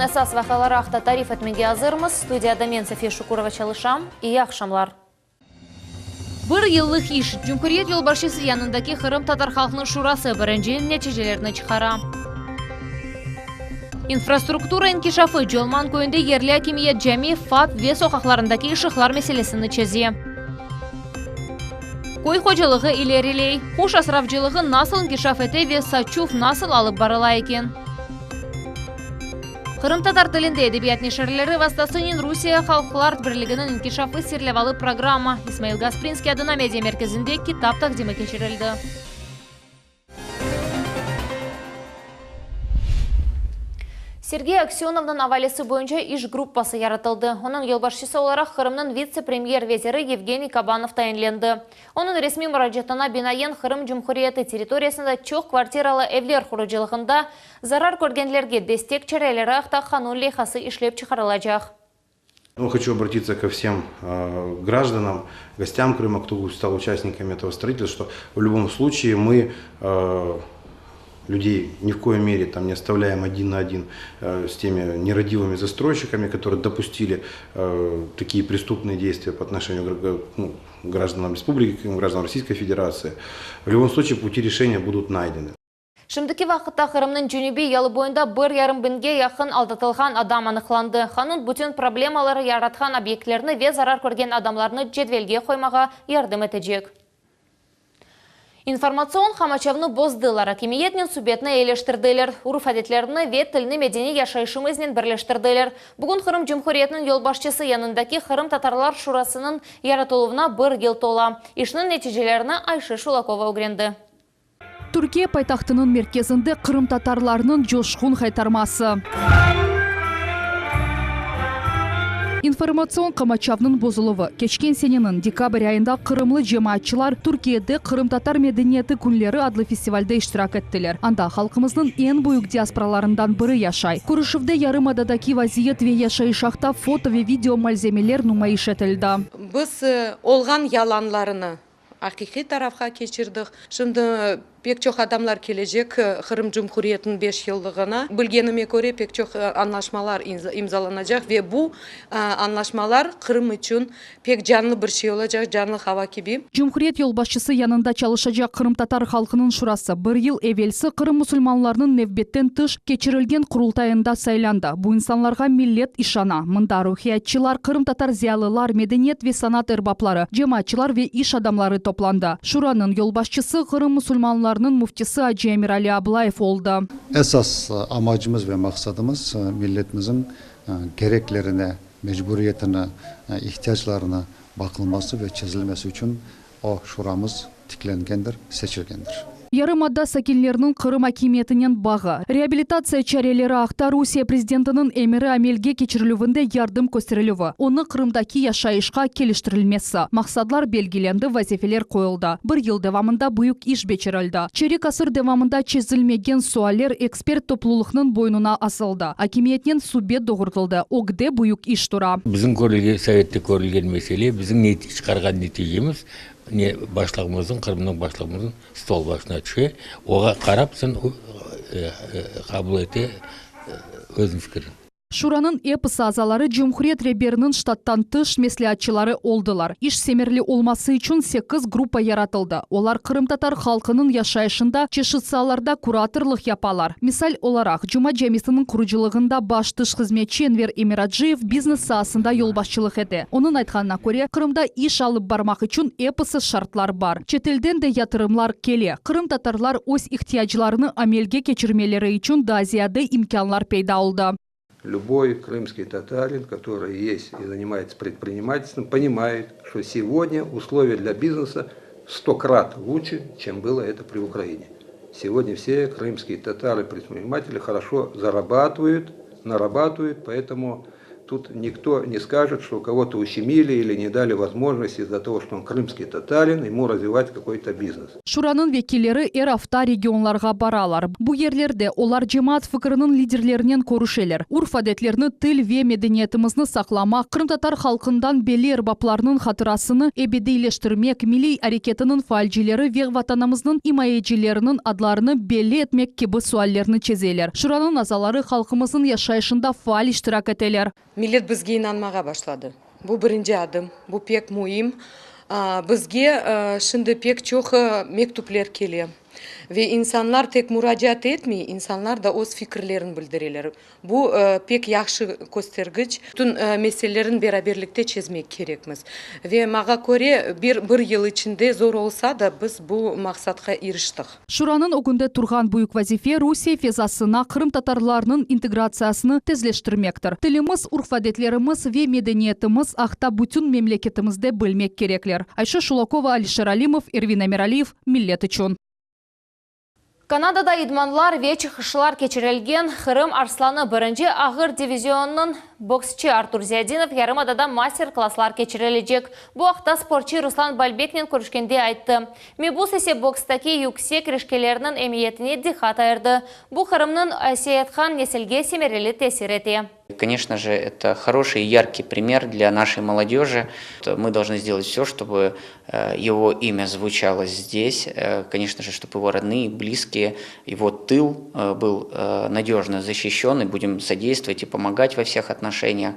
esas vaqiaları aqta tarif etmege azırmız. Studiyada men, Safiye Şukurova, çalışam. İyi aqşamlar. Bir yıllıq iş, Cumhuriyet yolbaşçısı yanındaki Qırımtatar halqnıñ şurası birinci neticelerni çıqara. İnfrastruktura inkişafı, Colman köyünde yerli akimiyet cami, FAP ve soqaqlarındaki ışıqlar meselesini çeze. Köy hocalığı ileriley. Quş asravcılığı nasıl inkişaf ete ve saçuv nasıl alıp barıla eken? Qırımtatar tilinde edebiyat neşirleri vastasınen Rusiye halqlar birliginiñ inkişafı serlevalı programma İsmail Gasprinskiy adına media merkezinde kitap taqdimi keçirildi. Sergey Aksönovnıñ avalesi boyunca iş gruppası yaratıldı. Onıñ yolbaşçısı olaraq Qırımnıñ vitse-premyer veziri Yevgeniy Kabanov tayinlendi. Onıñ resmiy muracaatına binaen, Qırım Cumhuriyeti territoriyasında çoq kvartiralı evler qurucılığında zarar körgenlerge destek çareleri aqta qanun leyhası işlep çıqarılacaq. Хочу обратиться ко всем гражданам, гостям Крыма, кто стал участниками этого строительства, что в любом случае мы людей ни в коей мере там не оставляем один на один с теми нерадивыми застройщиками, которые допустили такие преступные действия по отношению к ну, гражданам республики, гражданам Российской Федерации. В любом случае пути решения будут найдены. Şimdiki vaqıtta Qırımnıñ cenübiy yalı boyunda bir yarım biñge yaqın aldatılğan adam anıqlandı. Qanun bütün problemaları yaratqan obyektlerni ve zarar körgen adamlarnı cedvelge qoymağa yardım etecek. İnformatsion qamaçavnı bozdılar, akimiyetnen subetni eyileştirdiler, urf-adetlerni ve tilni medeniy yaşayışımıznen birleştirdiler. Bugün Qırım Cumhuriyetiniñ yolbaşçısı yanındaki Qırımtatarlar Şurasınıñ yaratıluvına bir yıl tola. İşniñ neticelerini Ayşe Şulakova ögrendi. Türkiye paytahtınıñ merkezinde qırımtatarlarnıñ coşqun qaytarması. İnformatsion qamaçavnıñ bozuluvı. Keçken seneniñ dekabr ayında qırımlı cemaatçılar Türkiyede Qırımtatar medeniyeti künleri adlı festivalde iştirak ettiler. Anda halqımıznıñ eñ büyük diasporalarından biri yaşay. Körüşüvde yarımadadaki vaziyet ve yaşayış aqta foto ve video malzemeler numayış etildi. Biz olğan yalanlarını Aqiqiy tarafqa keçirdik. Şimdi pek çoq adamlar kelecek Qırım Cumhuriyetiniñ beş yıllığına. Bilgenime köre, pek çoq añlaşmalar imzalanacaq ve bu añlaşmalar Qırım içün pek canlı bir şey olacaq, canlı hava kibi. Cumhuriyet yolbaşçısı yanında çalışacaq Qırımtatar halqınıñ şurası bir yıl evelsi Qırım musulmanlarınıñ nevbetten tış keçirilgen Qurultayında saylandı. Bu insanlarğa millet işana. Mında ruhiyatçılar, qırımtatar ziyalılar, medeniyet ve sanat erbapları, cemaatçılar ve iş adamları toplandı. Şuranıñ yolbaşçısı Qırım musulmanlarınıñ müftisi acı Emirali Ablayev oldı. Esas amacımız ve maqsadımız milletimizin kereklerine, mecburiyetini, ihtiyaclarını baqılması ve çezilmesi içün O şuramız tiklengendir, seçilgendir. Yarımada sakinleriniñ Qırım akimiyetinen bağı, reabilitatsiya çareleri aqta Rusiye prezidentiniñ emiri amelge keçirilüvinde yardım kösterilüvi, onı Qırımdaki yaşayışqa keliştirilmesi, maqsadlar belgilendi, vazifeler qoyuldı. Bir yıl devamında büyük iş becerildi. Çerik asır devamında çezilmegen sualler ekspert toplulıqnıñ boynuna asıldı, akimiyetnen subet doğurtıldı, ögde büyük iş tura. Bizim körülgen, sovette körülgen mesele, bizim çıqarğan neticemiz ne başlığımıznıñ, Qırımnıñ başlığımıznıñ stol başına tüşe, oğa qarap sen qabul ete özüniñ fikirini. Şuranıñ episi azaları cumhuriyet reberiniñ ştattan tış mesleatçıları oldılar. İş semerli olması içün sekiz gruppa yaratıldı, olar qırımtatar halqınıñ yaşayışında çeşit saalarda kuratorlıq yapalar. Misal olaraq, Cuma camisiniñ qurucılığında baş tış hızmetçi Enver Emiraciyev biznes saasında yolbaşçılıq ete. Onıñ aytqanına köre, Qırımda iş alıp barmaq içün episi şartlar bar. Çetelden de yatırımlar kele. Qırımtatarlar öz ihtiyaclarını amelge keçirmeleri içün daa ziyade imkânlar peyda oldı. Lüboy krımskiy tatarin, kotorıy есть и занимается предпринимательством, понимает, что сегодня условия для бизнеса в сто крат лучше, чем было это при Украине. Сегодня все крымские татары, предприниматели хорошо зарабатывают, нарабатывают, поэтому... Тут никто не скажет, что кого-то ущемили или не дали возможности из-за того, что он крымский татарин, ему развивать какой-то бизнес. Şuranıñ vekilleri er afta regionlarğa baralar. Bu yerlerde olar cemaat fikiriniñ liderlerinen körüşeler. Urf-adetlerni, til ve medeniyetimizni saqlamaq, qırımtatar halqından belli erbaplarnıñ hatırasını ebediyleştirmek, milliy areketiniñ faalcileri ve Vatanımıznıñ imayecileriniñ adlarını belli etmek kibi suallerni çezeler. Şuranıñ azaları halqımıznıñ yaşayışında faal iştirak eteler. Millet bizge inanmağa başladı. Bu birinci adım, bu pek müim. Bizge şimdi pek çoq mektüpler kele ve insanlar tek muracaat etmey, insanlar da öz fikirlerini bildireler. Bu pek yahşı köstergiç. Bütün meselelerini beraberlikte çezmek kerekmiz. Ve maña köre, bir bir yıl içinde zor olsa da, biz bu maqsatqa iriştik. Şuranıñ ögünde turğan büyük vazife Rusiye fezasına qırımtatarlarnıñ integratsiyasını tezleştirmektir. Tilimiz, urf-adetlerimiz ve medeniyetimiz aqta bütün memleketimizde bilmek kerekler. Ayşe Şulakova, Alişer Alimov, Ervin Emiraliyev, Millet içün. Kanadada idmanlar ve çıqışlar keçirilgen Qırım arslanı birinci ağır divizionınıñ boksçı Artur Ziyadinov yarımadada master-klasslar keçirilecek. Bu aqta sportçı Ruslan Balbeknen körüşkende ayttı. Mebus ise bokstaki yüksek rişkelerniñ emiyetine diqqat ayırdı. Bu Qırımnıñ öseyatqan nesilge semereli tesir ete. Конечно же, это хороший и яркий пример для нашей молодежи. Мы должны сделать все, чтобы его имя звучало здесь. Конечно же, чтобы его родные, близкие, его тыл был надежно защищен, и будем содействовать и помогать во всех отношениях.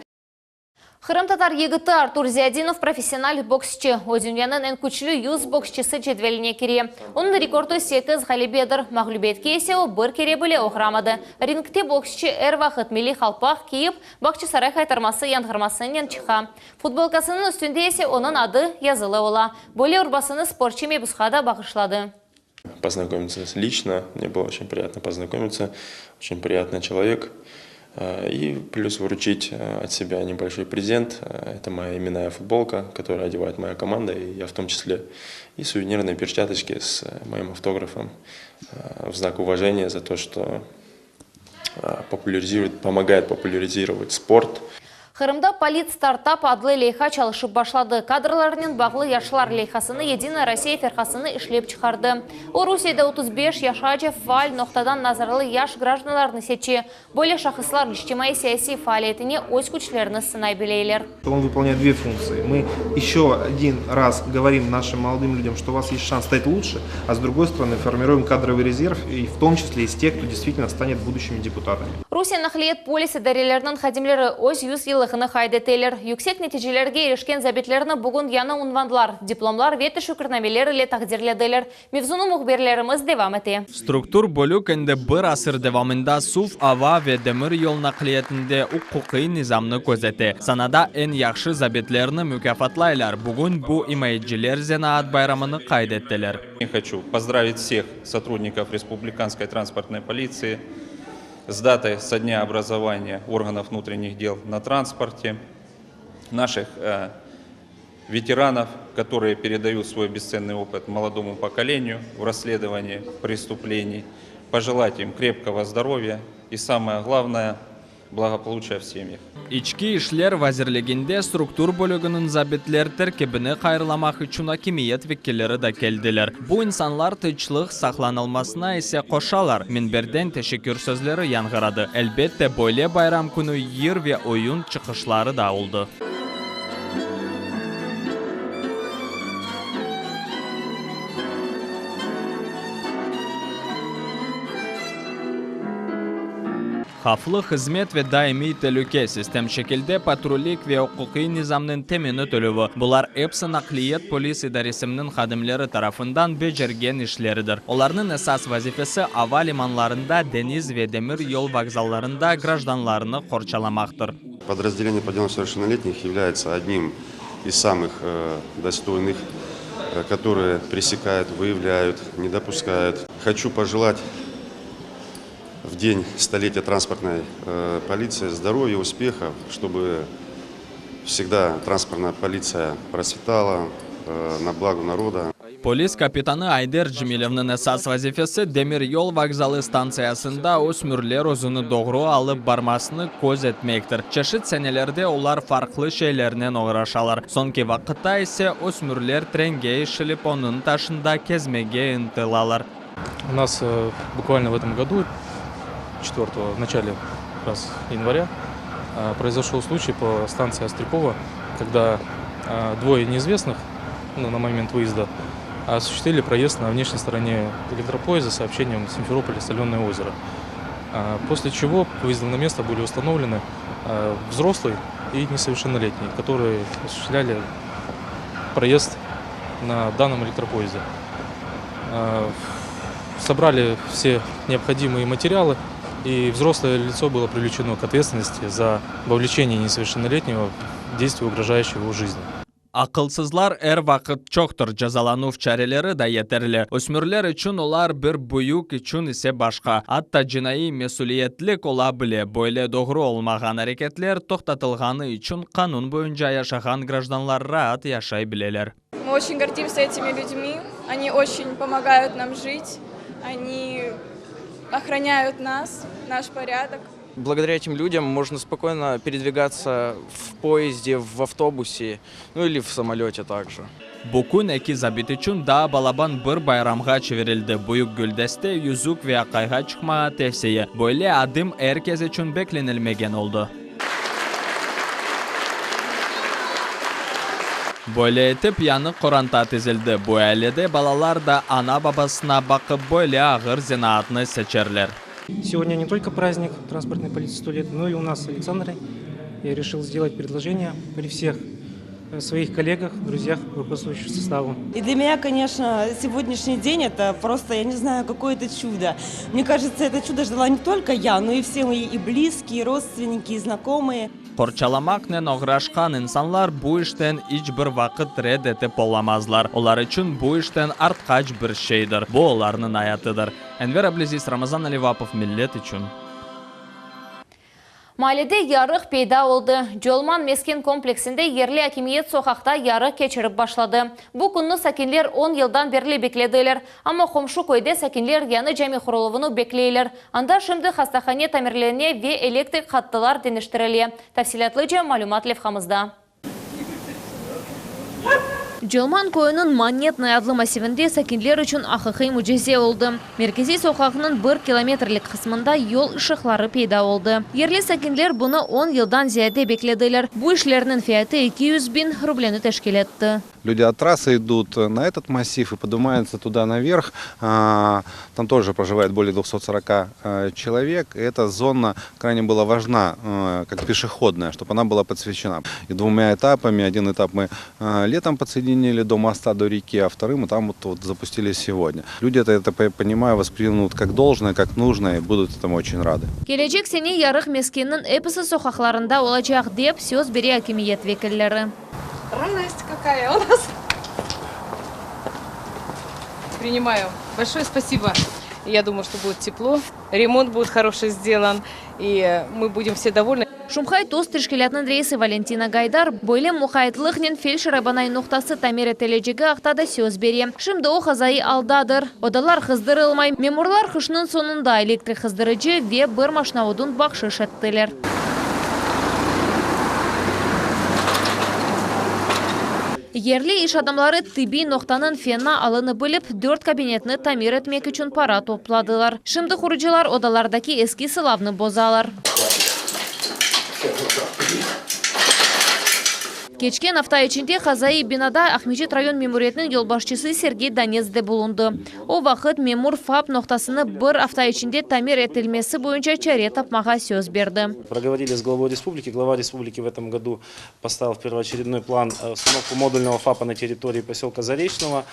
Qırımtatar yigiti Artur Ziyadinov professional boksçı. O dünyanıñ eñ küçlü 100 boksçısı cedveline kire. Onıñ rekordı 8 ğalebedir. Mağlübiyetke ise o bir kere bile oğramadı. Ringte boksçı er vaqıt milliy qalpaq kiyip, Bağçasaray qaytarması yañğırmasınen çıqa. Futbolkasınıñ üstünde ise onıñ adı yazılı ola. Böyle urbasını sportçı mebusqa da bağışladı. Познакомиться лично, мне было очень приятно познакомиться, очень приятный человек. И плюс вручить от себя небольшой презент. Это моя именная футболка, которую одевает моя команда, и я в том числе. И сувенирные перчаточки с моим автографом в знак уважения за то, что популяризирует, помогает популяризировать спорт. Qırımda Polit-startap adlı leyha çalışıp başladı. Kadrlarnen bağlı yaşlar leyhasını Yedinaya Rossiya firqası işlep çıqardı. O Rusiyede 35 yaşaca faal noqtadan nazarlı yaş grajdanlarnı seçe. Böyle şahıslar içtimaiy siyasiy faaliyetine öz küçlerini sınay bileler. Он выполняет две функции. Мы еще один раз говорим нашим молодым людям, что у вас есть шанс стать лучше, а с другой стороны формируем кадровый резерв, и в том числе из тех, кто действительно станет будущими депутатами. Rusiye naqliyat polis idareleriniñ hadimleri öz 100 yıllığını qayd eteler. Yüksek neticelerge irişken zabitlerni bugün yañı unvanlar, diplomlar ve teşekkürnameler ile taqdirlediler. Mevzunı mühbirlerimiz devam ete. Struktur bölük endi bir asır devamında suv, ava ve demir yol naqliyatında uquqiy nizamnı közete. Sanada eñ yahşı zabitlerni mukâfatlaylar. Bugün bu imayeciler zenaat bayramını qayd ettiler. Хочу поздравить всех сотрудников Республиканской транспортной полиции с датой со дня образования органов внутренних дел на транспорте, наших ветеранов, которые передают свой бесценный опыт молодому поколению в расследовании преступлений, пожелать им крепкого здоровья и, самое главное, благополучия в семьях. İçki işler vazirliginde struktur bölüginiñ zabitler terkibini hayırlamaq içün akimiyet vekilleri de keldiler. Bu insanlar tınçlıq saqlanılmasına isse qoşalar. Minberden teşekkür sözleri yañğıradı. Elbette, böyle bayram künü yır ve oyun çıqışları da oldı. Havflı hızmet ve daimiy telüke, sistem şekilde patrullik ve uquqiy nizamnıñ temin etilüvi, bular episi naqliyat polis idaresiniñ hadimleri tarafından becergen işleridir. Olarnıñ esas vazifesi ava limanlarında, deñiz ve demir yol vokzallarında grajdanlarnı qorçalamaqtır. Подразделение по делам несовершеннолетних является одним из самых достойных, которые пресекают, выявляют, не допускают. Хочу пожелать в день столетия транспортной полиции здоровья, успехов, чтобы всегда транспортная полиция процветала на благо народа. Polis kapitanı Ayder Cemilevniñ esas vazifesi demiryol vokzalı stantsiyasında ösmürler özüni doğru alıp barmasını köz etmektir. Çeşit senelerde olar farqlı şeylernen oğraşalar. Soñki vaqıtta ise ösmürler trenge işilip onıñ taşında kezmege ıntılalar. У нас буквально в этом году, 4 в начале как раз января, произошел случай по станции Острякова, когда двое неизвестных, ну, на момент выезда осуществили проезд на внешней стороне электропоезда с сообщением Симферополь-Соленое озеро. После чего выездом на место были установлены взрослый и несовершеннолетний, которые осуществляли проезд на данном электропоезде. Собрали все необходимые материалы, и взрослое лицо было привлечено к ответственности за вовлечение несовершеннолетнего в действие, угрожающее его жизни. Aqılsızlar er vaqıt çoqtır, cezalanuv çareleri da yeterli. Ösmürler içün olar bir, büyük içün ise başqa. Atta cinaiy mesüliyetlik ola bile. Böyle doğru olmağan areketler toqtatılğanı içün qanun boyunca yaşağan grajdanlar raat yaşay bileler. Мы очень гордимся этими людьми. Они очень помогают нам жить. Они охраняют нас, наш порядок. Благодаря этим людям можно спокойно передвигаться в поезде, в автобусе, ну или в самолете также. Bu kün eki zabit içün daa balaban bir bayramğa çevirildi. Büyük güldeste, yüzük ve aqayğa çıqmağa tevsiye. Böyle adım er kes içün beklenilmegen oldı. Böyle etip yañı qoranta tizildi. Bu ailede balalar da ana-babasına baqıp böyle ağır zenaatnı seçerler. Сегодня не только праздник транспортной полиции 100 лет, но и у нас с Александрой. Я решил сделать предложение при всех своих коллегах, друзьях, руководствующих составу. И для меня, конечно, сегодняшний день это просто, я не знаю, какое-то чудо. Мне кажется, это чудо ждала не только я, но и все мои и близкие, и родственники, и знакомые. Qorçalamaqnen oğraşqan insanlar bu işten iç bir vaqıt red etip olamazlar. Olar içün bu işten artqaç bir şeydir. Bu olarnıñ ayatıdır. Enver Ablâziz, Ramazan Alivapov, Millet içün. Maalede yarıq peyda oldı. Colman mesken kompleksinde yerli akimiyet soqaqta yarıq keçirip başladı. Bu künni sakinler 10 yıldan berli beklediler. Amma qomşu köyde sakinler yañı cami quruluvını bekleyler. Anda şimdi hastahane tamirlene ve elektrik hattılar deñiştirile. Tafsilâtlıca malümat levhamızda. Colman köyüniñ Monetnıy adlı massivinde sakinler içün aqiqiy mücize oldı. Merkeziy soqaqnıñ bir kilometrlik qısmında yol ışıqları peyda oldı. Yerli sakinler bunı 10 yıldan ziyade beklediler. Bu işlerniñ fiyatı 200 biñ rubleni teşkil etti. Люди от трассы идут на этот массив и поднимаются туда наверх. Там тоже проживает более 240 человек. И эта зона крайне была важна, как пешеходная, чтобы она была подсвечена. И двумя этапами. Один этап мы летом подсоединили до моста, до реки, а вторым этап вот, вот запустили сегодня. Люди это, это понимаю, воспримут как должное, как нужное и будут этому очень рады. Kelecek sene yarıq meskenniñ episi soqaqlarında olacaq dep söz bere akimiyet vekilleri. Радость какая у нас. Принимаю. Большое спасибо. Я думаю, что будет тепло, ремонт будет хороший сделан, и мы будем все довольны. Şumhay TOZ teşkilâtınıñ reisi Valentina Gaydar böyle muqaytlıqnen feldşer-abanay noqtası tamir etilecegi aqta da söz bere. Şimdi o qazaiy aldadır. Odalar qızdırılmay. Memurlar qışnıñ soñunda elektrik qızdırıcı ve bir maşna odun bahşış ettiler. Yerli iş adamları tibbiy noqtanıñ fena alını bilip, dört kabinetni tamir etmek içün para topladılar. Şimdi qurucılar odalardaki eski sılavnı bozalar. Keçken afta içinde qazaiy binada Aqmescit rayon memuriyetiniñ yolbaşçısı Sergey Donets de bulundı. O vaqıt memur FAP noqtasını bir afta içinde tamir etilmesi boyunca çare tapmağa söz berdi. Проговорили с главой республики. Глава республики в этом году поставил в первоочередной план установку модульного ФАПа на территории поселка Заречного.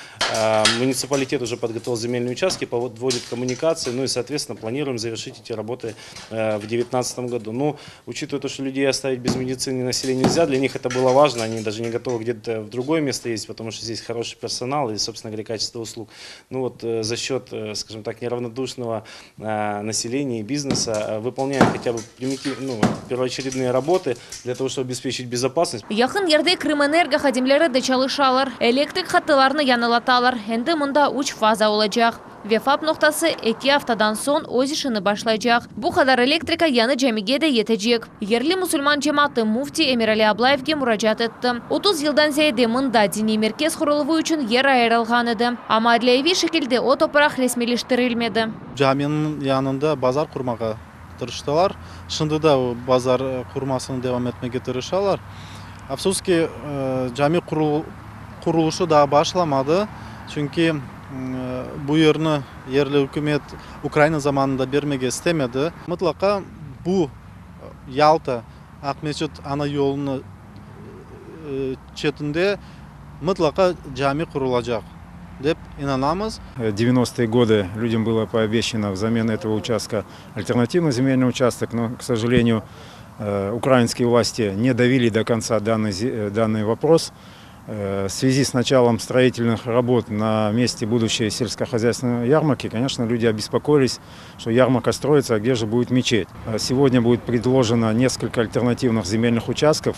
Муниципалитет уже подготовил земельные участки, подводит коммуникации, ну и, соответственно, планируем завершить эти работы в 2019 году. Ну, учитывая то, что людей оставить без медицины население нельзя, для них это было важно. связано, они даже не готовы где-то в другое место ездить, потому что здесь хороший персонал и, собственно говоря, качество услуг. Ну вот э, за счет, э, скажем так, неравнодушного э, населения и бизнеса выполняем хотя бы примитив, ну, первоочередные работы для того, чтобы обеспечить безопасность. Yaqın yerde Krımenergo hadimleri de çalışalar, elektrik hatlarını yañılatalar. Endi mında üç faza olacaq. Ve FAP noqtası eki aftadan soñ öz işini başlaycaq. Bu qadar elektrika yañı camige de yetecek. Yerli musulman cemaatı müfti Emirali Ablayevge muracaat etti. 30 yıldan ziyade mında diniy merkez quruluvı içün yer ayırılğan edi. Amma adliyeviy şekilde o topraq resmiyleştirilmedi. Caminiñ yanında bazar qurmağa tırıştılar. Şimdi de o bazar qurmasını devam etmege tırışalar. Afsus ki, cami qurulışı daa başlamadı, çünki bu yerni yerli ükümet Ukraina zamanında bermege istemedi. Mıtlaqa bu Yalta, Aqmescit ana yolunı çetinde mıtlaqa cami qurulacaq, dep inanamız. 90-е годы людям было пообещано взамен этого участка альтернативный земельный участок, но, к сожалению, украинские власти не довели до конца данный, данный вопрос. В связи с началом строительных работ на месте будущей сельскохозяйственной ярмарки, конечно, люди обеспокоились, что ярмарка строится, а где же будет мечеть. Сегодня будет предложено несколько альтернативных земельных участков,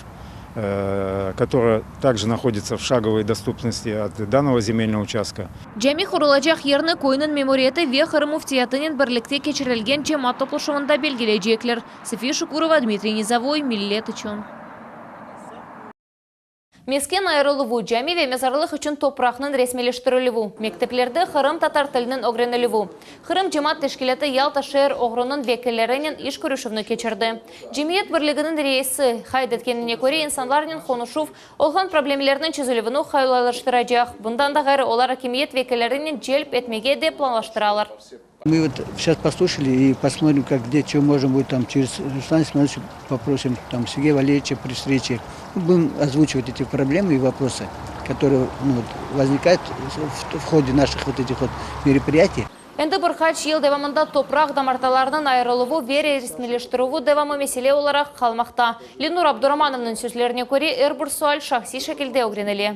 которые также находятся в шаговой доступности от данного земельного участка. Cami qurulacaq yerni köyniñ memuriyeti ve Qırım müftiyatınen birlikte keçirilgen cemaat toplaşuvında belgileycekler. София Шукурова, Дмитрий Низовой, Millet içün. Mesken ayırıluvı, cami ve mezarlıq içün topraqnıñ resmiyleştirilüvi, mekteplerde qırımtatar tiliniñ ögrenilüvi. Qırım cemaat teşkilâtı Yalta şeer okrugınıñ vekillerinen iş körüşüvini keçirdi. Cemiyet birliginiñ reisi qayd etkenine köre insanlarnen qonuşuv olğan problemlerniñ çezilüvini qolaylaştıracaq. Bundan da ğayrı olar akimiyet vekillerinen celp etmege de planlaştıralar. Мы вот сейчас послушали и посмотрим, как где, что можем будет там через Руслана Семеновича попросим, там Сергея Валерьевича при встрече. Будем озвучивать эти проблемы и вопросы, которые ну, вот, возникают в, в ходе наших вот этих вот мероприятий. Endi bir qaç yıl devamında topraq damartılarınıñ ayırıluvı ve resmiyleştirüvi devamlı mesele olaraq qalmaqta. Lenur Abduramanovnıñ sözlerine köre er bir sual şahsiy şekilde ögrenile.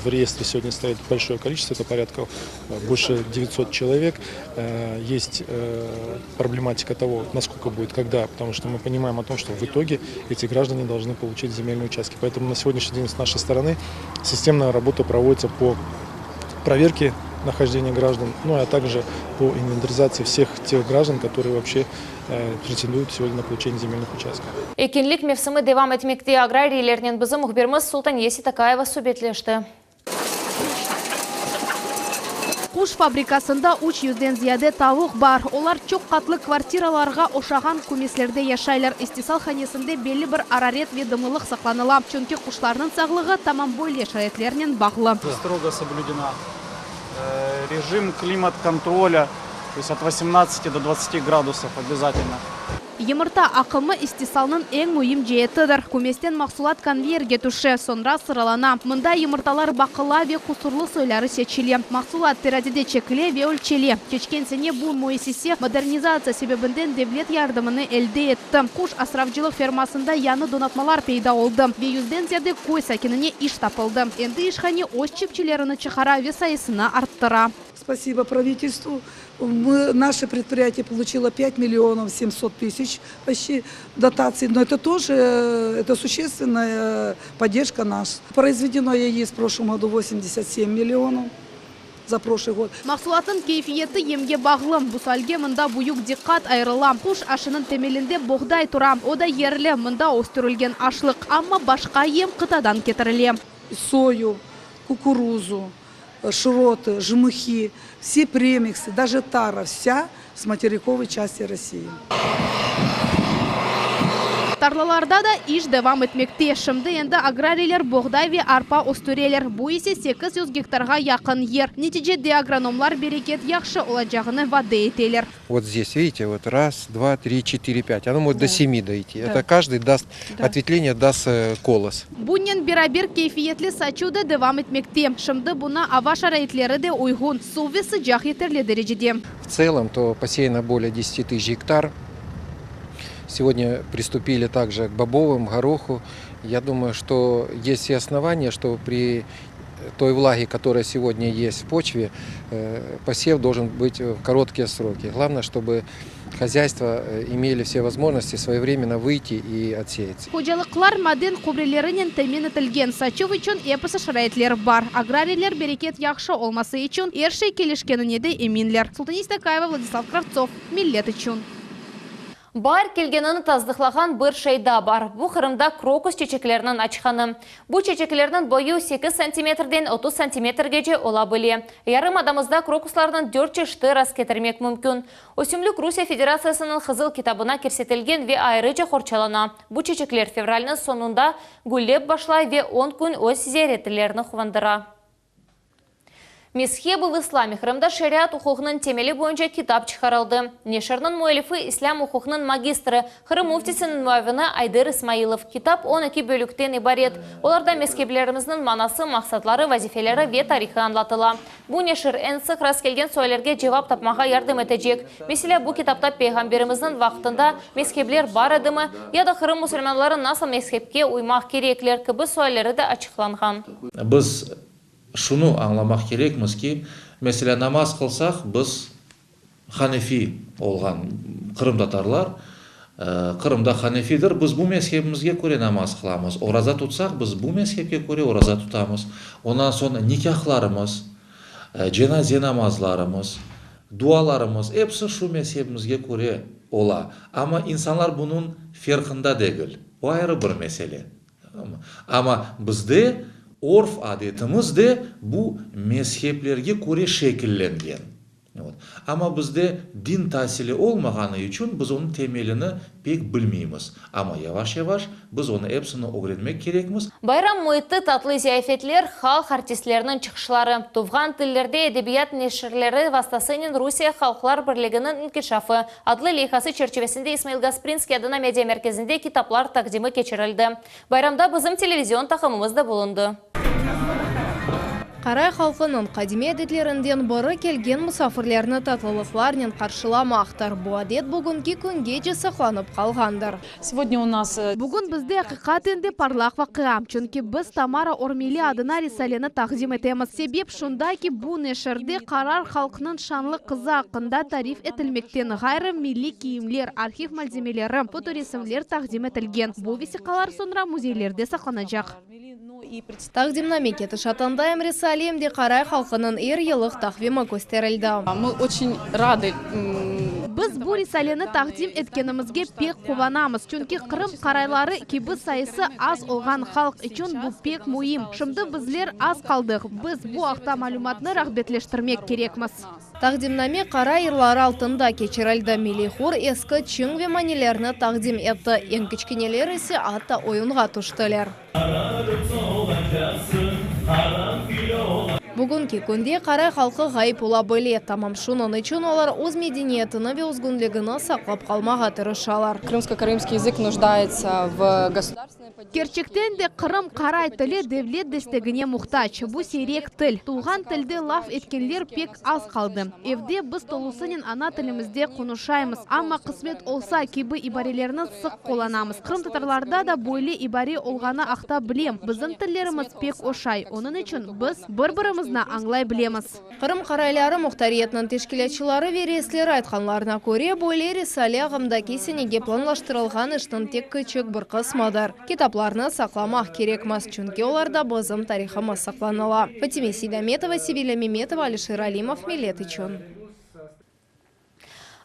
В реестре сегодня стоит большое количество, это порядка э, больше 900 человек. Э, есть э, проблематика того, насколько будет, когда, потому что мы понимаем о том, что в итоге эти граждане должны получить земельные участки. Поэтому на сегодняшний день с нашей стороны системная работа проводится по проверке нахождения граждан, ну а также по инвентаризации всех тех граждан, которые вообще претендуют сегодня на получение земельных участков. Ekinlik mevsimi devam etmekte agrariylernen bizim mühbirimiz Sultaniye Seytakayeva subetleşti. Quş fabrikasında 300-den ziyade tavuq bar. Olar çoq qatlı kvartiralarğa oşağan kümeslerde yaşaylar. İstisal hanesinde belli bir araret ve dımlılıq saqlanıla. Çünki quşlarnıñ sağlığı tamam böyle şaraitlernen bağlı. Строго соблюдена э, режим климат-контроля, то есть от 18 до 20 градусов обязательно. Yımırta aqımı istisalnıñ eñ müim ceetidir. Kümesten mahsulat konveyerge tüşe, soñra sıralana. Mında yımırtalar baqıla ve qusurlı soyları seçile. Mahsulat terazide çekile ve ölçele. Keçken sene bu müessise modernizatsiya sebebinden devlet yardımını elde etti. Quş asravcılıq fermasında yañı donatmalar peyda oldı ve yüzden ziyade köy sakinine iş tapıldı. Endi işhane öz çipçelerini çıqara ve sayısını arttıra. Спасибо правительству. Мы, наше предприятие получило 5 миллионов 700 тысяч почти дотаций, но это тоже э, это существенная поддержка нас. Произведено яиц в прошлом году 87 миллионов за прошлый год. Mahsulatnıñ keyfiyeti yemge bağlı. Bu sualge mında büyük diqqat ayırıla. Quş aşınıñ temelinde boğday tura. O da yerli, mında östürilgen aşlıq. Amma başqa yem qıtadan ketirile. Сою, кукурузу, э, шроты, жмыхи, все премиксы, даже тара вся с материковой части России. Tarlalarda da iş devam etmekte. Şimdi endi agrariyler boğday ve arpa östüreler. Bu ise 800 gektarğa yaqın yer. Neticede agronomlar bereket yahşı olacağını vade eteler. Вот здесь, видите, вот раз, два, три, четыре, пять. Оно может Да. до семи дойти. Да. Это каждый даст, Да. ответвление даст э, колос. Bunen beraber keyfiyetli saçuv da devam etmekte. Şimdi buña ava şaraitleri de uyğun. Suv ve sıcaq yeterli derecede. В целом, то посеяно более 10 тысяч гектар. Сегодня приступили также к бобовым, гороху. Я думаю, что есть все основания, что при той влаге, которая сегодня есть в почве, э, посев должен быть в короткие сроки. Главное, чтобы хозяйства э, имели все возможности своевременно выйти и отсеяться. Hocalıqlar maden gübrelerinen temin etilgen, saçuv içün episi şaraitler bar. Agrariyler bereket yahşı olması içün er şey kelişkenine de eminler. Sultaniye Stakayeva, Vladislav Kravtsov, Millet içün. Baar kelgenini tasdıqlağan bir şey daa bar. Bu Qırımda krokus çeçekleriniñ açqanı. Bu çeçeklerniñ boyu sekiz santimetrden 30 santimetrgece ola bile. Yarımadamızda krokuslarnıñ dört çeşiti rastketirmek mümkün. Ösümlik Rusiye Federatsiyasınıñ Qızıl kitabına kirsetilgen ve ayrıca qorçalana. Bu çeçekler fevralniñ soñunda güllep başlay ve on kün öz ziyaretçilerini quvandıra. Mezhebi v islame, Qırımda şeriat uquqınıñ temeli boyunca kitap çıqarıldı. Neşirniñ müellifi islâm uquqınıñ magistri, Qırım müftisiniñ muavini Ayder İsmailov. Kitap 12 bölükten ibaret. Olarda mezheplerimizniñ manası, maqsatları, vazifeleri ve tarihı añlatıla. Bu neşir eñ sıq rastkelgen suallerge cevap tapmağa yardım etecek. Meselâ, bu kitapta Peyğamberimizniñ vaqtında mezhepler bar edimi, ya da Qırım musulmanları nasıl mezhepke uymaq kerekler kibi sualleri de açıqlanğan. Biz şunı añlamaq kerekmiz ki, meselâ, namaz qılsaq, biz hanefi olğan qırımtatarlar, Qırımda hanefidir, biz bu mezhebimizge köre namaz qılamız, oraza tutsaq, biz bu mezhepke köre oraza tutamız. Ondan soñ nikâhlarımız, cenaze namazlarımız, dualarımız, episi şu mezhebimizge köre ola. Amma insanlar bunıñ ferqında degil. O ayrı bir mesele. Amma bizde örf-adetimiz de bu mezheplerge köre şekillengen. Amma bizde din tasili olmağanı içün biz onıñ temelini pek bilmeymiz. Amma yavaş-yavaş biz onı epsini ögrenmek kerekmiz. Bayram müiti, tatlı ziyafetler, halq artistleriniñ çıqışları, tuvğan tillerde edebiyat neşirleri vastasınen Rusiye Halqlar Birliginiñ inkişafı adlı leyhası çerçivesinde İsmail Gasprinskiy adına media merkezinde kitaplar taqdimi keçirildi. Bayramda bizim televizion taqımımız da bulundı. Qaray halqınıñ qadimiy adetlerinden biri kelgen musafirlerni tatlılıqlarnen qarşılamaqtır. Bu adet bugünki küngece saqlanıp qalğandır. Segodnâ u nas. Bugün bizde aqiqaten de parlaq vaqia, çünki biz Tamara Ormeli adına risaleni taqdim etemiz. Sebep şunda ki, bu neşirde qarar halqnıñ şanlı qızı aqqında tarif etilmekten ğayrı, milliy kiyimler, arhiv malzemeleri, fotoresimler taqdim etilgen. Bu vesiqalar soñra müzeylerde saqlanacaq. Taqdimname ketişatında em risale, em de qaray halqınıñ er yıllıq taqvimi kösterildi. Mı oçen radı. Biz bu risaleni taqdim etkenimizge pek quvanamız, çünki Qırım qarayları kibi sayısı az olğan halq içün bu pek müim. Şimdi bizler az qaldıq, biz bu aqta malümatnı rağbetleştirmek kerekmiz. Taqdimname qara yırları altında keçirildi. Milliy hor eski çıñ ve manilerni taqdim etti, eñ kiçkeneler ise atta oyunğa tüştiler. Bugünki künde qaray halqı ğayıp ola bile, tamam şunıñ içün olar öz medeniyetini ve özgünligini saqlap qalmağa tırışalar. Krımsko-karaimskiy yazık nujdayetsâ v gosudarstvennoy podderjke. Kerçekten de, qırım qaray tili devlet destegine muhtac. Bu siyrek til. Tuvğan tilde laf etkenler pek az qaldı. Evde biz tolusınen ana tilimizde qonuşaymız, amma qısmet olsa kibi ibarelerni sıq qullanamız. Qırımtatarlarda da böyle ibare olğanı aqta bilem. Bizim tillerimiz pek oşay, onıñ içün biz bir-birimizni añlay bilemiz. Qırım qarayları muhtariyetiniñ teşkilâtçıları ve reisleri aytqanlarına köre, böyle risale ağımdaki senege planlaştırılğan işniñ tek kiçik bir qısmıdır. Kitaplarnı saqlamaq kerekmiz, çünki olarda bizim tarihımız saqlanıla. Fatime Seydametova, Sevilâ Memetova, Alişer Alimov, Millet içün.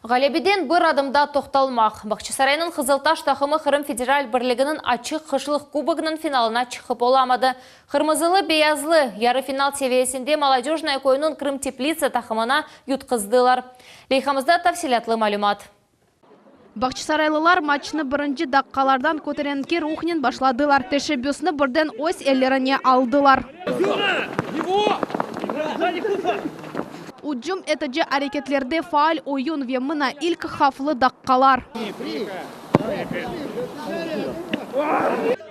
Ğalebeden bir adımda toqtalmaq. Bağçasaraynıñ Qızıltaş taqımı Qırım Federal Birliginiñ açıq qışlıq kubogınıñ finalına çıqıp olamadı. Qırmızılı-beyazlı yarı final seviyesinde Molodöjnoye köyüniñ Krımteplitsa taqımına yutqızdılar. Leyhamızda tafsilâtlı malümat. Bağçasaraylılar matçnı birinci daqqalardan köterinki ruhnen başladılar, teşebbüsni birden öz ellerine aldılar. Ücüm etici areketlerde faal oyun ve mına ilk havflı daqqalar.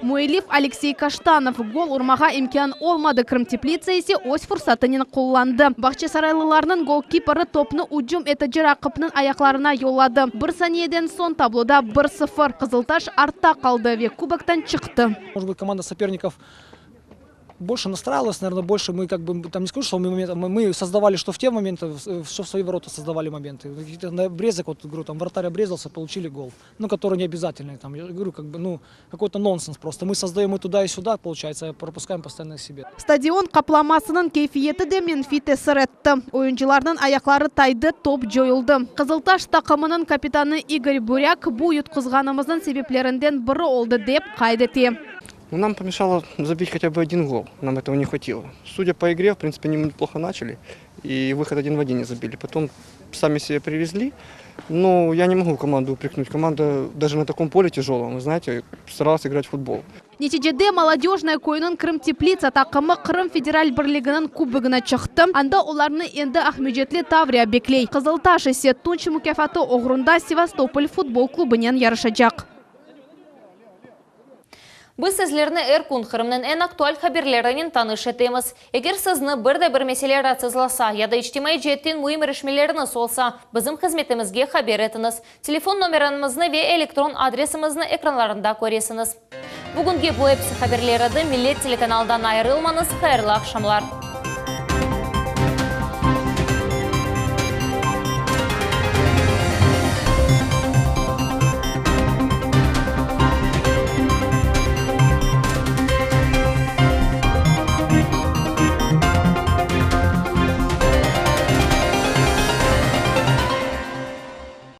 Müellif Aleksey Kaştanov. Gol urmağa imkân olmadı, Krımteplitsa ise öz fursatınen qullandı. Bağçasaraylılarnıñ golkiperi topnı ücüm etici raqipniñ ayaqlarına yolladı. Bir saniyeden soñ tabloda bir sıfır. Qızıltaş artta qaldı ve kuboktan çıqtı. Может быть, команда соперников больше настраивалась, наверное, больше мы как бы, там не скажу, что мы, мы создавали, что в те моменты, что в свои ворота создавали моменты. Какие-то на обрезок, вот, говорю, там вратарь обрезался, получили гол. Ну, который не обязательный, там, я говорю, как бы, ну, какой-то нонсенс просто. Мы создаем и туда, и сюда, получается, а пропускаем постоянно себе. Stadion qaplamasınıñ keyfiyeti de menfiy tesir etti. Oyuncılarnıñ ayaqları taydı, top coyuldı. Qızıltaş taqımınıñ kapitanı İgor Burâk bu yutquzğanımıznıñ sebeplerinden biri oldı, dep qayd ete. Ну, нам помешало забить хотя бы один гол. Нам этого не хватило. Судя по игре, в принципе, они неплохо начали. И выход один в один не забили. Потом сами себе привезли. Но я не могу команду упрекнуть. Команда даже на таком поле тяжелом, вы знаете, старалась играть в футбол. Neticede Molodöjnoye köyüniñ Krımteplitsa taqımı Qırım federal birliginiñ kubogına çıqtı. Anda olarnı endi Aqmescitli Tavriya bekley. Qızıltaş ise tunç mukâfatı oğrunda Sevastopol futbol klubınen yarışacaq. Biz sizlerni er kün Qırımnıñ eñ aktual haberlerinen tanış etemiz. Eger sizni bir de bir mesele raatsızlasa ya da içtimaiy ceetten müim irişmeleriñiz olsa, bizim hızmetimizge haber etiñiz. Telefon nomeramıznı ve elektron adresimizni ekranlarında köresiñiz. Bugünge bu episi haberler edi. Millet telekanalından ayırılmañız, hayırlı aqşamlar!